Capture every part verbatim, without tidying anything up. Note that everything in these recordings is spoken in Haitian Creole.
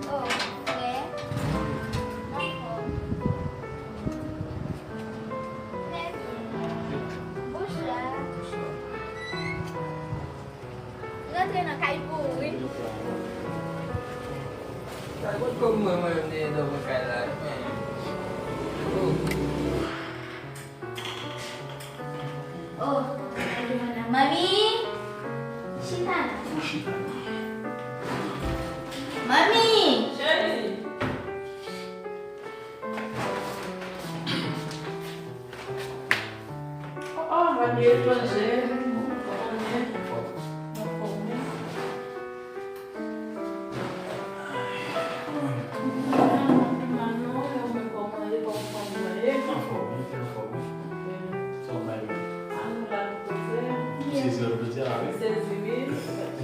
Oh, frè. Anfòm. Trè byen. Bonswa. Rantre nan kay pou ou, wi. Sa kot kòb mwen, mwen menm dèyè dòmi kay la, men. Oh. Oh, manmi, chita la. Ou chita la. Manmi! Cheri! Oh, oh, manmi etranje. Manmi. Anfòm, wi, anfòm, wi. Sa w bay, wi. Sezi lòt kote a, wi. Sezi, wi.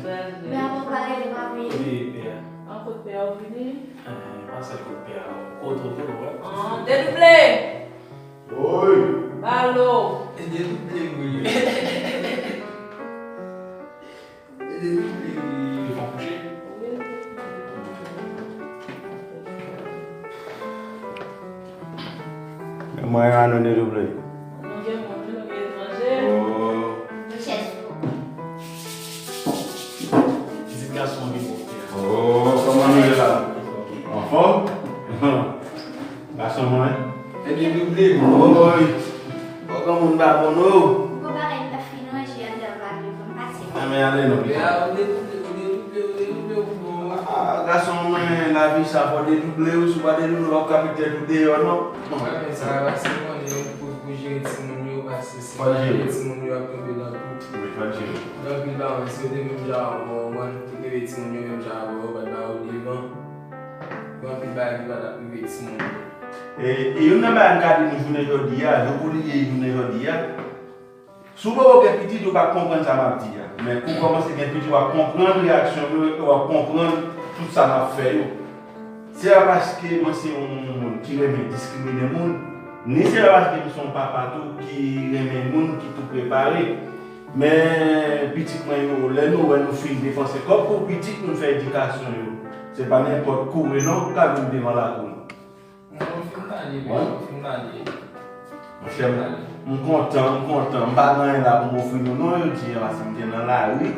Men avan w pa rele, papi. Wi, pè a. An kot pè a, ou vini? Eh, pa sèl kot pè a. Kote w tou, wè. Ah, Dedouble! Wi. Balo! E Dedouble, wi. Li fè kouche? Men mwen a nou Dedouble. Nou gen moun, wi, nou gen etranje. Oh. Pitit gason an gen pwòpte a. Oh, kòman nou ye la? Anfòm? Gason mwen. E Dedouble, wi. Bon, granmoun pa bon, non. Ou konpare m pa fin ranje anndan valiz pou m pase. Ah, men ale non, piti. Ya, ou Dedouble, ou Dedouble, ou Dedouble, ou bon. Ah, gason mwen, lavi sa fò Dedouble, wi, si w pa Dedouble, w p ap ka met tèt ou deyò, non. Wi, men sa va, se konnen pou, pou jere timoun yo, paske si w pa jere timoun yo, y ap tonbe nan twou. Wi, fò jere. Gen anpil paran, si yo te menm jan avè w, ou konprann, ki te leve timoun yo menm jan avè w, yo pa t ba yo devan. Gen anpil bagay ki pa t ap rive timoun yo. E, e youn nan bagay m ka di nou jounen jodi a, jan pou li ye jounen jodi a, si w poko gen pitit, ou p ap konprann sa m ap di a. Men kou w kòmanse gen pitit, w ap konprann reyaksyon yo, epi w ap konprann tout sa m ap fè yo. Se pa paske mwen se yon moun ki renmen diskrimine moun, ni se pa paske m se yon papa tou ki renmen moun ki tou prepare. Men pitit mwen yo, lè nou wè nou fin depanse kòb pou pitit nou fè edikasyon yo, se pa nenpòt koure non ou ka vin devan lakou nou. Non, ou fin pale, wi, ou fin pale. Monchè, m kontan, m kontan. M pa gen anyen la pou m ofri nou non jodi a, paske m te nan lari.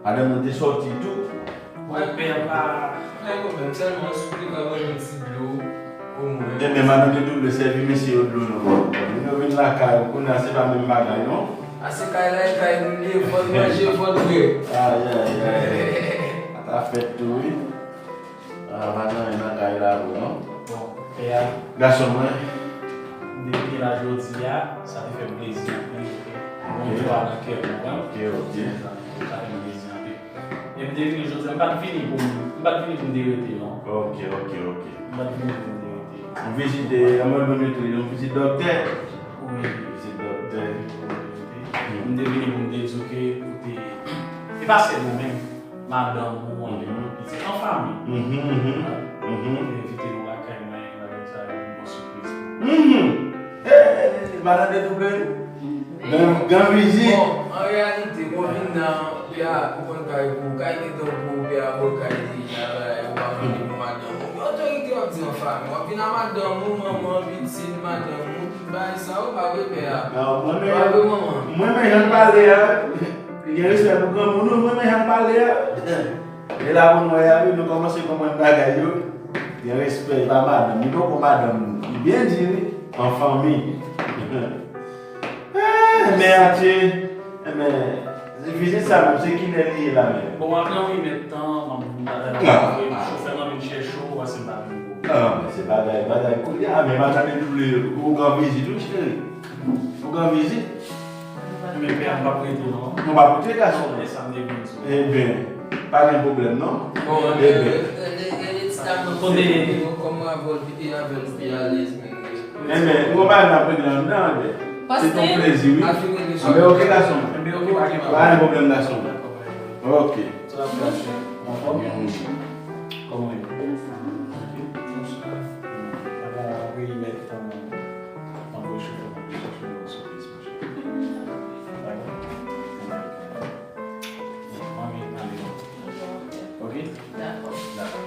Madanm mwen te sòti tou. Wè, pè a pa fè pwoblèm, sèlman si w te ka ban m yon ti dlo, omwen. Ebyen, madanm Dedouble sèvi mesye yo dlo non. Moun yo vin lakay ou, kounye a se pa menm bagay non. A se kay la, e kay nou li ye, fò n manje, fò n bwè. Ay, ay, ay. Sa ta fèt tou, wi. Ah, pa gen anyen nan kay la vre non. Bon, pè a. Gason mwen. Depi la jodi a, sa te fè m plezi anpil, oke? Yon jwa nan kè mwen, wi. Oke, oke. Sa fè m plezi anpil. E m te vini jodi a, m pa t vini pou m, m pa t vini pou m te rete, non. Oke, oke, oke. M pa t vini pou m te rete. Yon vizit de, yon vizit doktè. Wi. Vizit doktè. M te vini pou m te di w ke ou te, e pa sèl ou menm. Madanm ou, anpil pitit, an fanmi. Mhm, mhm, mhm. Ou envite nou lakay mwen, bagay sa yo, yon bon sipriz pou ou. Mhm. Eh, madanm Dedouble, gran, gran vizit. Bon, an reyalite, bon, vin nan, pè a, ou konn kay pou ou, kay gentan pou ou, pè a, bon, kay deja, bagay, ou pa mande pou madanm ou. Otorite w ap di an fanmi, w ap vin a madanm ou, manman, pitit, madanm ou, tout bagay sa yo, pa vre, pè a? Non, mwen menm, pa vre, manman? Mwen menm, jan l pale a, Gen respè pou granmoun, wi, mwen menm jan l pale a. E la pou nou wè a, wi, nou kòmanse konprann bagay yo. Gen respè, e pa madanm, li poko madanm nou. Li byen di, wi, an fanmi. Eh, men atye, enben, Vizit sa menm, se kilè li ye la menm? Bon, apre yon inèdtan, m ap vin bagay la, chofè m ap vin chèche w, paske m pa vin pou ou. Ah, men se bagay, bagay koulye a, men m ap tande tou le ougan vizit, wi, cheri. Ougan vizit. Men pè a m p ap rete, non. Nou p ap rete, gason. E sa m te vin di. Ebyen, pa gen pwoblèm, non? Bon, ebyen. Kòman avè l pi alèz menm? Enben, ou pa nan pregle anndan, enben. Se ton plezi, wi. Enben, oke, gason. Enben, oke, pa gen pwoblèm. Pa gen pwoblèm, gason. Oke. Sa va, frè? Anfòm? Kòman w ye? Oke. Bon, apre li mèt, anvoye chofè, anvoye chofè, anvoye chofè. Dakò? Manmi, ale. Ok? Dakò. Dakò.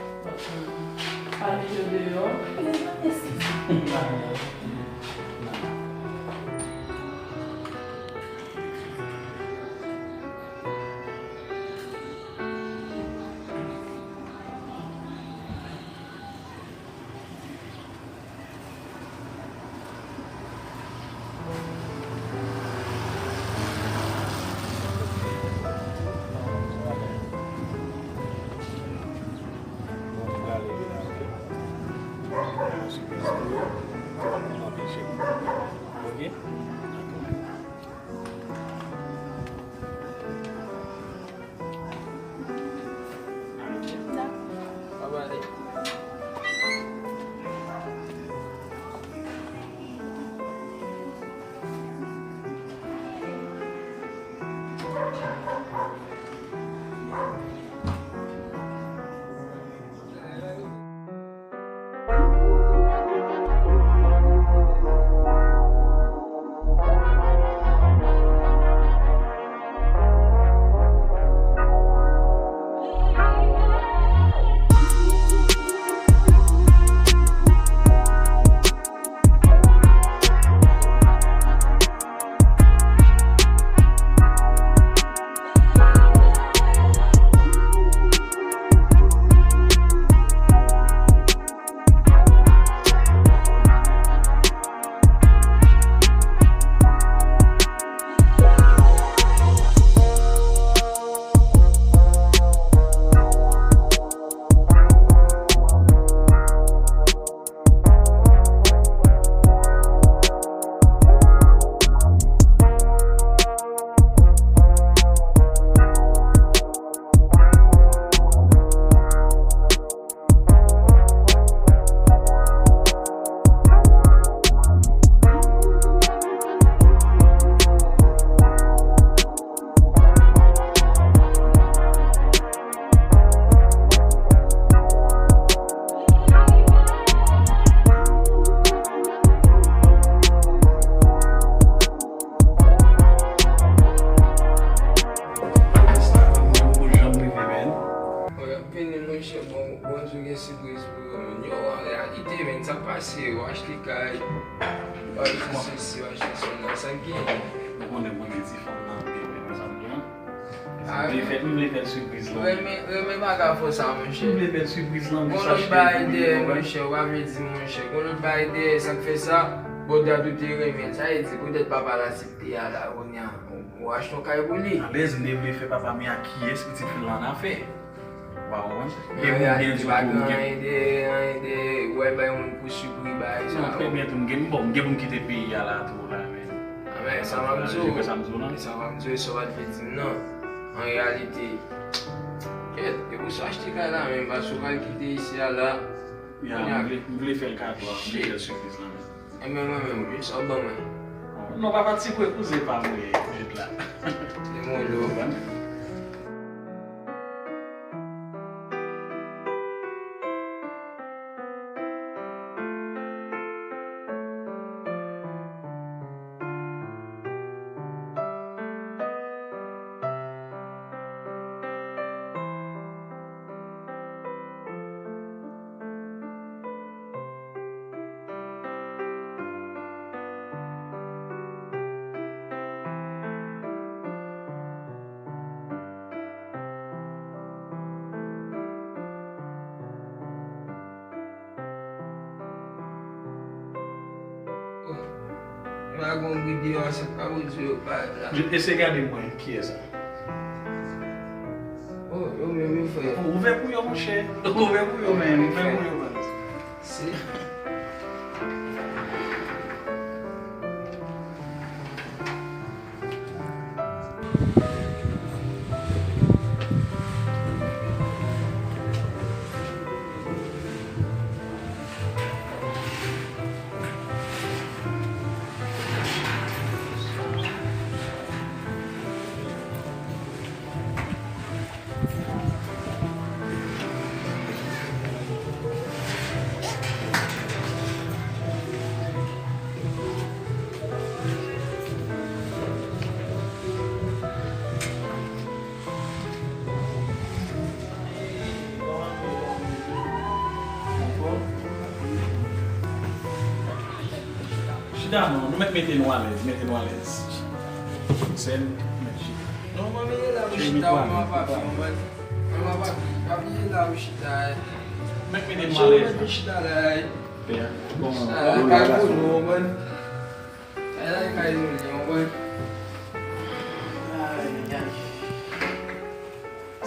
Pa mete yo deyò. Vini, monchè, bon, Bondye gen sipriz pou yo, menn. Yo, an reyalite, menn, sa k pase, yo achte kay, yo achte sesi, yo achte sela, sa k genyen? Ou konnen mwen gen ti fanm nan, men, men, men, sa m gen. M vle fè, m vle fè l sipriz lan. Renmen, renmen pa ka fè sa, monchè. M vle fè l sipriz lan, gon lòt bagay dèyè, monchè, ou pa vle di, monchè. Gon lòt bagay dèyè, sa k fè sa, bon, dat ou te renmen l. Sa vle di, poutèt papa l aksepte a la, kounye a, ou achte yon kay pou li. Alèz, m te vle fè papa, men a kiyès pitit fi l lan afè? Ou pa konprann? Men bon, byen di w tou, m gen anyen de, anyen de, wè, bay moun pou sipri, bay sa. Non, trè byen tou, m gen, bon, m gen pou m kite peyi a la tou la, men. A, men, sa m ap di w. Se sa m di w lan. Sa m ap di w, sa w pa t vle di m nan. An reyalite, kèt, e pou sa w achte kay la, men, paske w pral kite isi a la. Ya, m vle, m vle fè l kado a, m vle fè l sipriz lan, men. Enben, mwen menm, wi, sa w ban mwen? Non, papa, ti kwe kouzen pa mwen, nèt la. Se molo. Mwen ak yon videyo a, se pa pou di yo pa la. Eseye gade mwen, kiyès sa? Yo menm, yo fè. Ouvè pou yo, monchè. Ouvè pou yo, men. Ouvè pou yo, baz. Se. Chita non, nou mèt mete nou alèz, mete nou alèz. Sèl, mèt chita. Non, manmi, e la pou chita, ou pa pa fi, ou pa pa fi, pa bliye la pou chita, eh. Mèt mete nou alèz. Chita la, eh. Bon, chita la, bon, kay pou nou, man. Ay, ay, kay nou li, ou konprann? Ay, ay.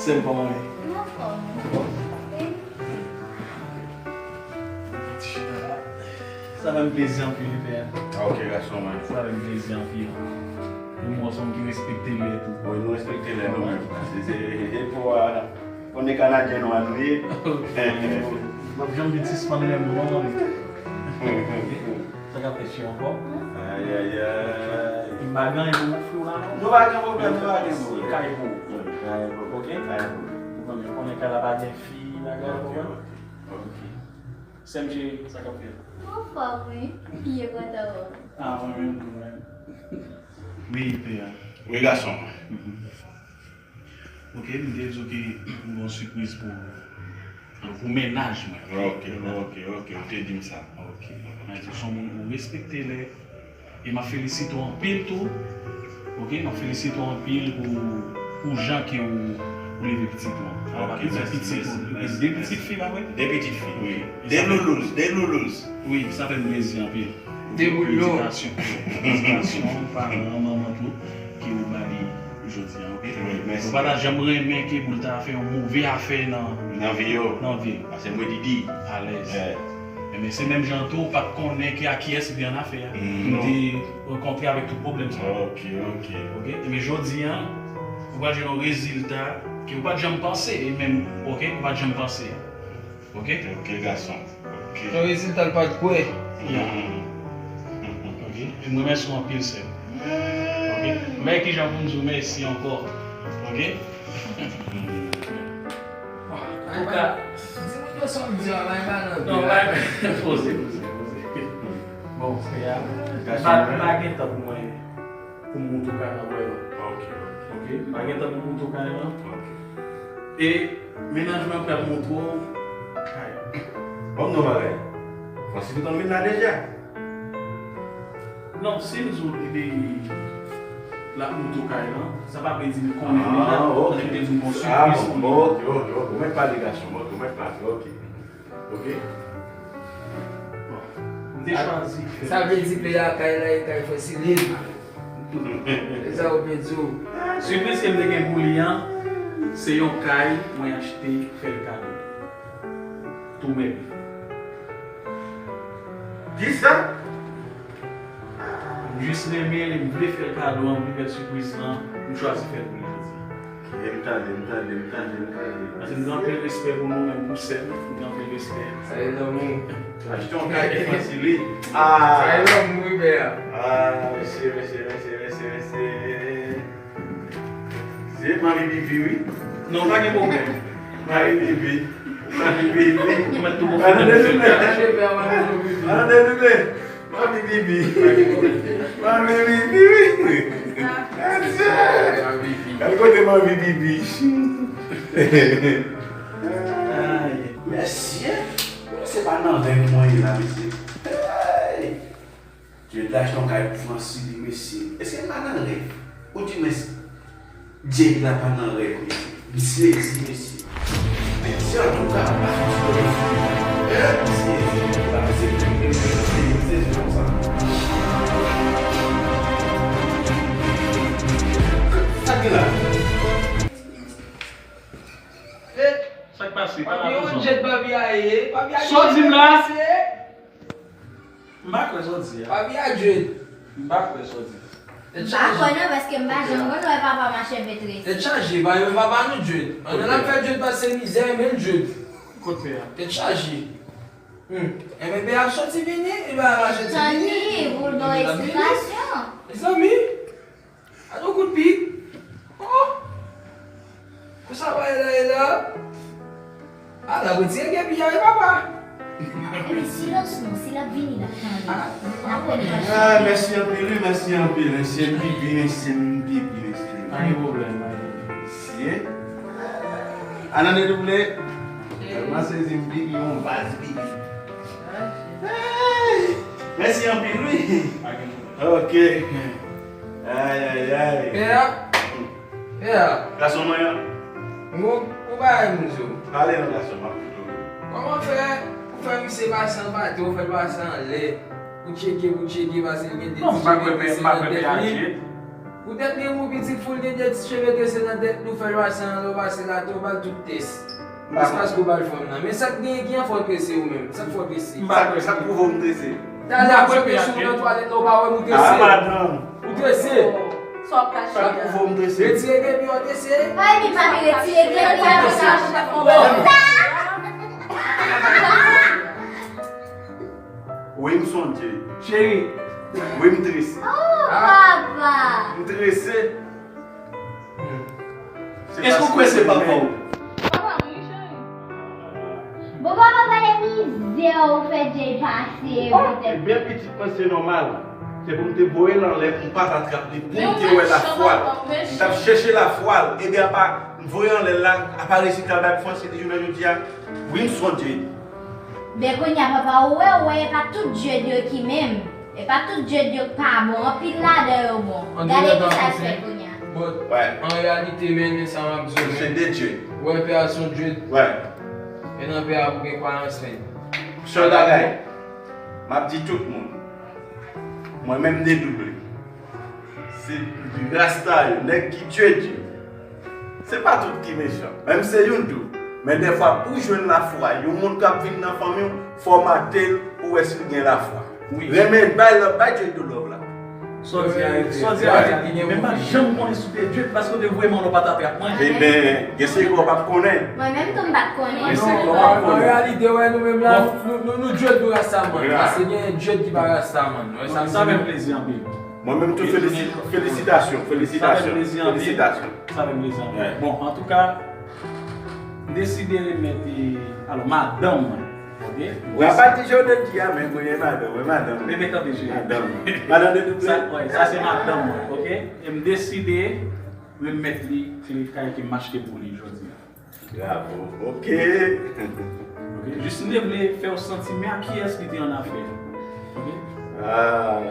Sè m, kòman w ye? M anfòm. Anfòm? Wi. Sa fè m plezi anpil, pè. Ah, ok, gason mwen. Sa fè m plezi anpil. Ou mwen se yon moun ki respekte lè tou. Wi, nou respekte lè nou menm. Se, se, e pou, a, Konnen Kanadyen nwa nou ye. M ap janm vin sispann renmen w non, manmi. Sa k ap fèt, cheri, ankò? Ay, ay, ay. M pa gen anyen pou m ofri w la non. Nou pa gen pwoblèm, nou pa gen pwoblèm. Kay pou ou. Kay pou ou. Ok? Kay pou ou. Ou konnen, konnen kay la pa gen fi, bagay, ou konprann? Ok. Sè m cheri, sa k ap fèt? M anfòm, wi. M byen kontan wè w. Ah, mwen menm tou, mwen. Wi, pè a. Wi, gason mwen. Mhm. Ok, m te di w ke m gen yon sipriz pou, pou mennaj mwen. Ok, ok, ok, ou te di m sa. Ok. Mwen di w se yon moun ou respekte lè, e m ap felisite w anpil tou. Ok, m ap felisite w anpil pou, pou jan ke ou, ou leve pitit ou an. Ok, mèsi, mèsi, mèsi. De pitit fi, pa vre? De pitit fi, wi. De loulous, de loulous. Wi, sa fè m plezi anpil. De loulous. Edikasyon, edikasyon, paran, manman tou, ke ou ba li jodi a, ok? Wi, mèsi. Ou pa ta janm renmen ke pou l ta fè yon move afè nan, nan vi yo. Nan vi yo. Paske mwen di di. Alèz. Enben, se menm jan tou, ou pa t konnen ke a kiyès li te annafè a. Mm, non. Ou te rankontre avèk tout pwoblèm sa. Ok, ok. Ok? Enben, jodi a, ou pral jwenn yon rezilta ke ou pa t janm panse, e menm, ok, ou pa t janm panse. Ok? Ok, gason. Ok. Yon rezilta l pa t kwè. Ya. Hmm. Ok. E m remèsye w anpil, sè m. Ok? Men kijan pou m di w mèsi ankò. Ok? Antouka, di moun yo sa w di a, bay balan. Non, bay, poze, poze, poze. Bon, frè a, pa, pa gen tan pou mwen, pou m montre w kay la vrèman. Ok, ok. Ok? Pa gen tan pou m montre w kay la. Ok. E mennaj mwen pral montre w kay. Ban m non bagay. Francis te konn vin la deja. Non, si m di w li, l ap montre w kay lan, sa pa vle di li konnen deja. Ah, ok. Li te di m gon sipriz pou li. Ah, bon, ok, ok, ok. Ou mèt pale, gason, ok, ou mèt pale, ok. Ok. Bon, m te chwazi fè. Sa vle di pè a kay la e kay Francis li ye. E sa ou vle di w. Sipriz ke m te gen pou li an, se yon kay mwen achte fè l kado. Tou mèt. Kisa? M jis renmen li, m vle fè l kado an, m vle fè l sipriz lan, m chwazi fè l pou li jodi a. Ok, m tande, m tande, m tande, m tande. Paske m gen anpil respè pou nou, menm pou sè m, m gen anpil respè. Sa e lanmou. Achte yon kay ki fasil, wi. Ah! Sa e lanmou, wi, pè a. Ah, mesye, mesye, mesye, mesye, mesye. Se manmi Bibi, wi. Non, pa gen pwoblèm. Manmi Bibi. Manmi Bibi. Ou mèt tou bon. Mande nou, men. Mande nou, men. Manmi Bibi. Manmi Bibi, wi. Gade kote manmi Bibi. Mesye, se pa nan rèv mwen ye la, mesye. Hey! Dye te achte yon kay pou Francis li, mesye. Èske l pa nan rèv? Ou di mwen, Dye la pa nan rèv, mesye. M sezi, mesye. Mesye, antouka, m pa soti nan rèv. M sezi, m pa sezi, m sezi, m sezi konsa. Sa gen la? Sa w di m la? M pa kwè sa w di a. Papi a Jude. M pa kwè sa w di. M pa kwè non, paske m pa janm konn wè papa m a cheve trese. Tèt chaje, pa yon papa nou Jude. Pandan l ap fè Jude pase mizè, men Jude. Kot pè a? Tèt chaje. Hmm. Enben, pè a soti vini, li pa mache ti vini. Tann li, pou l ba w eksplikasyon. Mezanmi. Gade yon kout pik. Oh! Konsa bagay la ye la. A, l ap retire gen pik a wi, papa. Ebyen, silans non, si l ap vini, l ap tande. N ap wè li pase. Ah, mèsi anpil, wi, mèsi anpil. Mesye m pipi, mesye m pipi, mesye m. Pa gen pwoblèm, pa gen pwoblèm. Mesye. Ann ande double. Tèlman sezi m pipi, yon vaz pipi. Hey! Mèsi anpil, wi. Pa gen pwoblèm. Ok. Ay, ay, ay. Pè a? Pè a? Gason mwen an. Bon, ou pa wè moun yo. Pale non, gason, m ap koute w. Kòman fè, ou fè misye pase anba tè, ou fè l pase anlè? Ou tcheke, ou tcheke, pase l gen de ti cheve trese nan tèt li. Poutèt gen moun pitit foul gen de ti cheve trese nan tèt li, ou fè l pase anlè, ou pase l atè, ou ba l tout tès. Jis paske w pa l fanm nan. Men sa k genyen ki an fè w trese ou menm? Sa k fè w trese? Sa k pwouve w m trese? Talè ap jete sou ou nan twalèt la, ou pa wè m ou trese? Ah, madanm. Ou trese? Sa k pwouve w m trese? Retire gen pi w trese? Ay, li pa vin retire gen pi w trese. Wi, m sonje. Cheri. Wi, m trese. Oh, papa. M trese. Èske w kwè se papa w? Papa m, wi, cheri. Bon, papa, pale mizè ou fè Jay pase, petèt. Ebyen, pitit mwen, se nòmal. Se pou m te voye l anlè, pou m pa t atrap li, pou m te wè lafwa l. M t ap chèche lafwa l. Ebyen, apa, m voye anlè l la, apa resi travay pou Fransi li jounen jodi a. Wi, m sonje. Ben, kounye a, papa, ou wè, ou wè, e pa tout Jude yo ki menm. E pa tout Jude yo k pa bon, anpil ladan yo bon. Gade kisa l fè kounye a. Bon, an reyalite, men, men sa m ap di w, men. Se de Jude. Ou wè pè a se yon Jude. Wè. E nan pè a pou gen kwayans, men. Sèl bagay, m ap di tout moun, mwen menm Dedouble, se rasta yo, nèg ki Jude yo. Se pa tout ki mechan. Menm se youn tou. Men dèfwa, pou w jwenn lafwa yon moun k ap vin nan fanmi w, fòmate l pou w wè si l gen lafwa. Wi. Renmen, bay love, bay Jude love la. Sa w di a, sa w di a, men m pa janm konnen si w te Jude, paske w te voye m anlè w pa t atrap mwen. Ebyen, gen sekrè w p ap konnen. Mwen menm tou m pa t konnen. Gen sekrè w p ap konnen. An reyalite, wè, nou menm la, nou, nou, nou Jude nou rastaman. Paske gen Jude ki pa rastaman. Wè sa m di. Sa fè m plezi anpil. Mwen menm tou, felisi-, felisitasyon, felisitasyon, felisitasyon. Sa fè m plezi anpil. Bon, antouka, m deside remèt, e, alò, madanm mwen, oke? Ou pa di Jodeki a, men mwen, e madanm, e madanm. Bebe, kanpe, cheri. Madanm. Madanm Dedouble. Sa, wi, sa se madanm mwen, oke? E m deside remèt li kle kay ke m achte pou li jodi a. Bravo. Ok. Ok. Jis m te vle fè w santi men a kiyès li te annafè. Ok? Ah.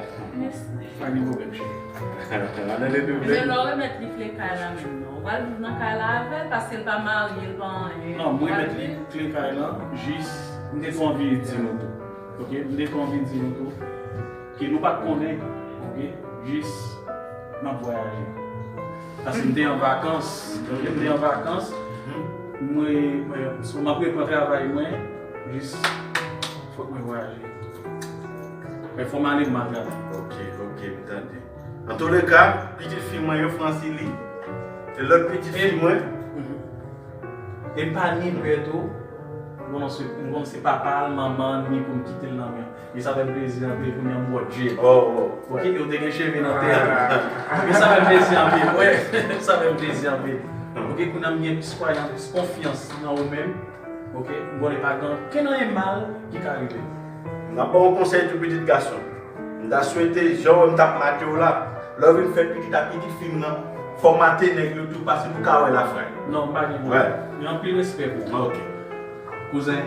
Pa gen pwoblèm, cheri. Mezanmi, lè w remèt li kle kay la menm non. Ou pral viv nan kay la avè l, paske l pa marye, l pa anyen. Non, m remèt li kle kay la, jis m te tou anvi di nou tou. Ok? M te tou anvi di nou tou. Ke nou pa t konnen, ok, jis m ap vwayaje. Paske m te an vakans, ok, m te an vakans, mwen, mwen, so m ap reprann travay mwen, jis fòk mwen vwayaje. Men fò m ale, m al travay. Ok, ok, m tande. Antouleka, pitit fi mwen yo, Francilly, e lòt pitit fi mwen. E m pa ni pè tou, m konnen se, m konnen se papa l, manman l, ni pou m kite l nan men. E sa fè m plezi anpil kounye a m wè Jay. Oh, oh. Ok, yo te gen cheve nan tè a. E sa fè m plezi anpil, wi. Sa fè m plezi anpil. Ok, kounye a m gen plis kwayans, plis konfyans nan ou menm. Ok, m konnen pa gen ankenn anyen mal ki ka rive. M ap ba w yon konsèy tou, pitit gason. M ta swete, jan w wè m t ap make w la, lè w vin fè pitit a pitit fi m nan, fòmate nèg yo tou, paske pou ka wè lafwa yo. Non, m pa gen pwoblèm. Gen anpil respè pou ou. Ok. Kouzen.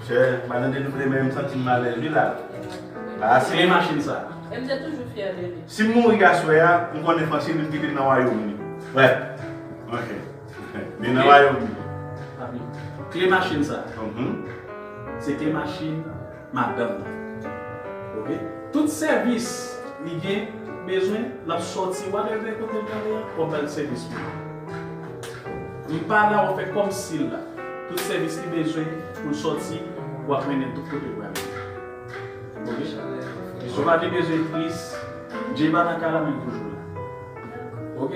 Chè, madan Dedouble, men m santi m alèz wi la. Kle machin sa. E m te toujou fyè de li. Si m mouri aswè a, m konnen Francilly vin kite m nan wayòm li. Wè. Ok. Li nan wayòm li. Papi, kle machin sa. Se kle machin madanm nan. Ok? Tout sèvis li gen bezwen, l ap sòti whatever kote l prale a, w ap ba l sèvis pou li. Li pa la, w ap fè kòmsi l la. Tout sèvis li bezwen pou l sòti, W ap mennen tout kote w prale. Ok? Si w pa te bezwen tris, Jay pa nan kay la, men l toujou la. Ok?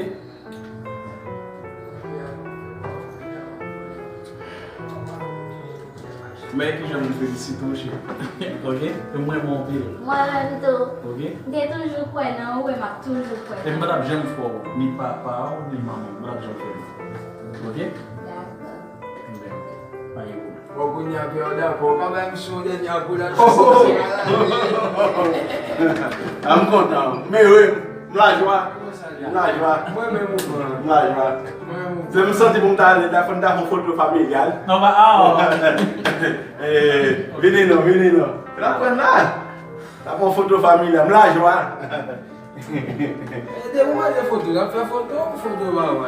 Men kijan m felisite w, cheri. Ok? E mwen renmen w anpil. Mwen menm tou. Ok? M te toujou kwè nan ou e m ap toujou kwè nan ou. E m pa t ap janm fè w, ni papa w, ni manman w, m pa t ap janm fè w. Ok? Dakò. Bon, kounye a, Pierre, dakò. Kòman m sou dènye kou la? A, m kontan. Men wi, m lajwa. M lajwa. Mwen menm ou pran. M lajwa. Mwen menm ou pran. Se m santi pou m ta ale, ta fè, ta fè yon foto familyal. Non, ba, ah. Eh, vini non, vini non. N ap pran la. Ta fè yon foto familyal. M lajwa. E de ou mande foto, n ap fè foto, foto ba w.